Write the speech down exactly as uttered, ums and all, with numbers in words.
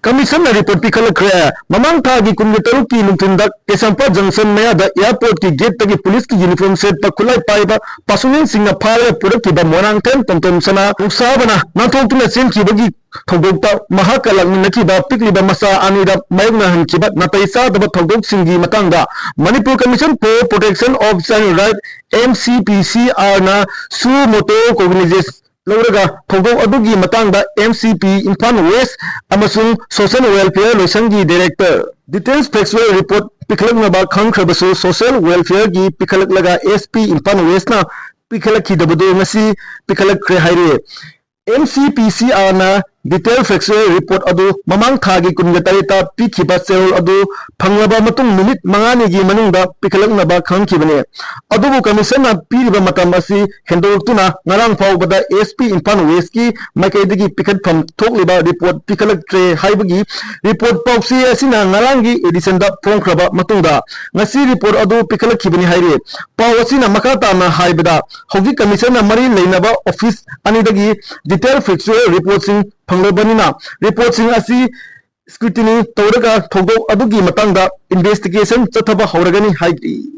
ꯀꯃꯤꯁꯟꯅ report ꯄꯤꯈꯠꯂꯛꯈ꯭ꯔꯦ꯫ ꯃꯃꯥꯡ ꯊꯥꯒꯤ ꯀꯨꯟꯒ ꯇꯔꯨꯛꯀꯤ ꯅꯨꯡꯊꯤꯜꯗ ꯀꯩꯁꯥꯝꯄꯥꯠ ꯖꯪꯁꯟ ꯃꯌꯥꯗ ꯑꯦꯌꯥꯔꯄꯣꯔꯠꯀꯤ ꯒꯦꯠꯇꯒꯤ ꯄꯨꯂꯤꯁꯀꯤ ꯌꯨꯅꯤꯐꯣꯔꯝ ꯁꯦꯠꯄ ꯈꯨꯠꯂꯥꯏ ꯄꯥꯏꯕ ꯄꯥꯁꯨꯅꯦꯟꯁꯤꯡꯅ ꯐꯥꯔꯒ ꯄꯨꯔꯛꯈꯤꯕ ꯃꯣꯏꯔꯥꯡꯊꯦꯝ ꯇꯣꯝꯇꯣꯝ ꯁꯅꯥ ꯅꯨꯡꯁꯥꯕꯅ ꯅꯥꯟꯊꯣꯛꯇꯨꯅ ꯆꯦꯟꯈꯤꯕꯒꯤ ꯊꯧꯗꯣꯛꯇ ꯃꯍꯥꯛꯀ ꯂꯥꯛꯃꯤꯟꯅꯈꯤꯕ ꯄꯤꯛꯂꯤꯕ ꯃꯆꯥ ꯑꯅꯤꯗ ꯃꯥꯌꯣꯛꯅꯍꯟꯈꯤꯕ ꯅꯥꯇꯩ ꯆꯥꯗꯕ ꯊꯧꯗꯣꯛꯁꯤꯡꯒꯤ ꯃꯇꯥꯡꯗ Manipur Commission for Protection of Child Right, M C P C R, ꯅ suo motu cognizance ꯂꯧꯔꯒ ꯊꯧꯗꯣꯛ ꯑꯗꯨꯒꯤ ꯃꯇꯥꯡꯗ M C P Imphal West ꯑꯃꯁꯨꯡ Social Welfare ꯂꯣꯏꯁꯪꯒꯤ Director details factual report ꯄꯤꯈꯠꯂꯛꯅꯕ ꯈꯪꯈ꯭ꯔꯕꯁꯨ, Social Welfare ꯒꯤ ꯄꯤꯈꯠꯂꯛꯂꯒ S P Imphal West ꯅ ꯄꯤꯈꯠꯂꯛꯈꯤꯗꯕꯗꯨ ꯉꯁꯤ ꯄꯤꯈꯠꯂꯛꯈ꯭ꯔꯦ ꯍꯥꯏꯔꯤ꯫ M C P C R ꯅ detail factual report ꯑꯗꯨ ꯃꯃꯥꯡ ꯊꯥꯒꯤ ꯀꯨꯟꯒ ꯇꯔꯦꯠꯇ ꯄꯤꯈꯤꯕ ꯆꯦꯔꯣꯜ ꯑꯗꯨ ꯐꯪꯂꯕ ꯃꯇꯨꯡ ꯅꯨꯃꯤꯠ ꯃꯉꯥꯅꯤꯒꯤ ꯃꯅꯨꯡꯗ ꯄꯤꯈꯠꯂꯛꯅꯕ ꯈꯪꯈꯤꯕꯅꯤ꯫ ꯑꯗꯨꯕꯨ ꯀꯃꯤꯁꯟꯅ ꯄꯤꯔꯤꯕ ꯃꯇꯝ ꯑꯁꯤ ꯍꯦꯟꯗꯣꯛꯇꯨꯅ ꯉꯔꯥꯡ ꯐꯥꯎꯕꯗ S P Imphal West ꯀꯤ ꯃꯥꯏꯀꯩꯗꯒꯤ ꯄꯤꯈꯠꯐꯝ ꯊꯣꯛꯂꯤꯕ ꯔꯤꯄꯣꯔꯠ ꯄꯤꯈꯠꯂꯛꯇ꯭ꯔꯦ ꯍꯥꯏꯕꯒꯤ ꯔꯤꯄꯣꯔꯠ ꯄꯥꯎꯆꯦ ꯑꯁꯤꯅ ꯉꯔꯥꯡꯒꯤ edition ꯗ ꯐꯣꯡꯈ꯭ꯔꯕ ꯃꯇꯨꯡꯗ ꯉꯁꯤ ꯔꯤꯄꯣꯔꯠ ꯑꯗꯨ ꯄꯤꯈꯠꯂꯛꯈꯤꯕꯅꯤ ꯍꯥꯏꯔꯤ꯫ ꯄꯥꯎ ꯑꯁꯤꯅ ꯃꯈꯥ ꯇꯥꯅ ꯍꯥꯏꯕꯗ, ꯍꯧꯖꯤꯛ ꯀꯃꯤꯁꯟꯅ ꯃꯔꯤ ꯂꯩꯅꯕ ꯑꯣꯐꯤꯁ ꯑꯅꯤꯗꯒꯤ detail factual report ꯁꯤꯡ ꯐꯪꯂꯕꯅꯤꯅ, ꯔꯤꯄꯣꯔꯠꯁꯤꯡ ꯑꯁꯤ scrutiny ꯇꯧꯔꯒ ꯊꯧꯗꯣꯛ ꯑꯗꯨꯒꯤ ꯃꯇꯥꯡꯗ investigation ꯆꯠꯊꯕ ꯍꯧꯔꯒꯅꯤ ꯍꯥꯏꯔꯤ꯫